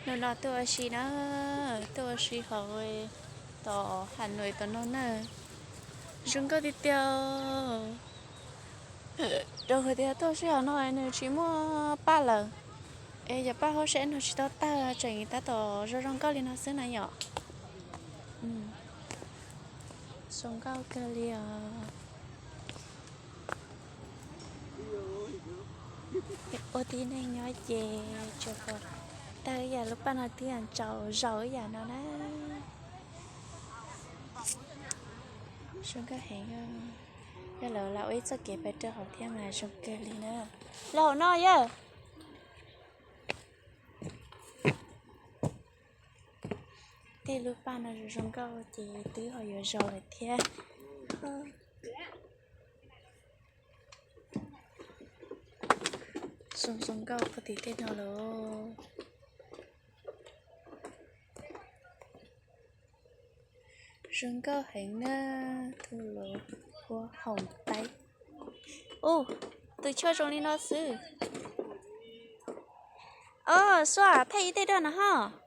Hnub no tuaj ua si na, tuaj ua si hauv tom Hà Nội tom no na. Zoo nkauj tiag tiag. Rau qhov tias tuaj ua si hauv no nws tsis muaj paj lawm, es cov paj hauv sab no tsis tau tawg, tseem tab tom zoo zoo nkauj li no xwb na yom. Zoo nkauj kawg li os. Ua tib neeg nyob ces tsuas pom tawg ib yam lub paj no twb tsaus zaus ib yam no na. Zoo nkauj heev. Yog lawv lam ua ib txoj kev pais rau hauv thiab mas zoo kawg li na. Los hauv no yawg. Tej lub paj no zoo zoo nkauj ces twb ho yuav zaus lawm thiab. Zoo zoo nkauj puag tim tej no lawm. Zoo nkauj heev na, tus lus ua hoom taib. Ub, tus tshuaj zoo li no xwb. Os, Suab, thaij ib tej rau no ho.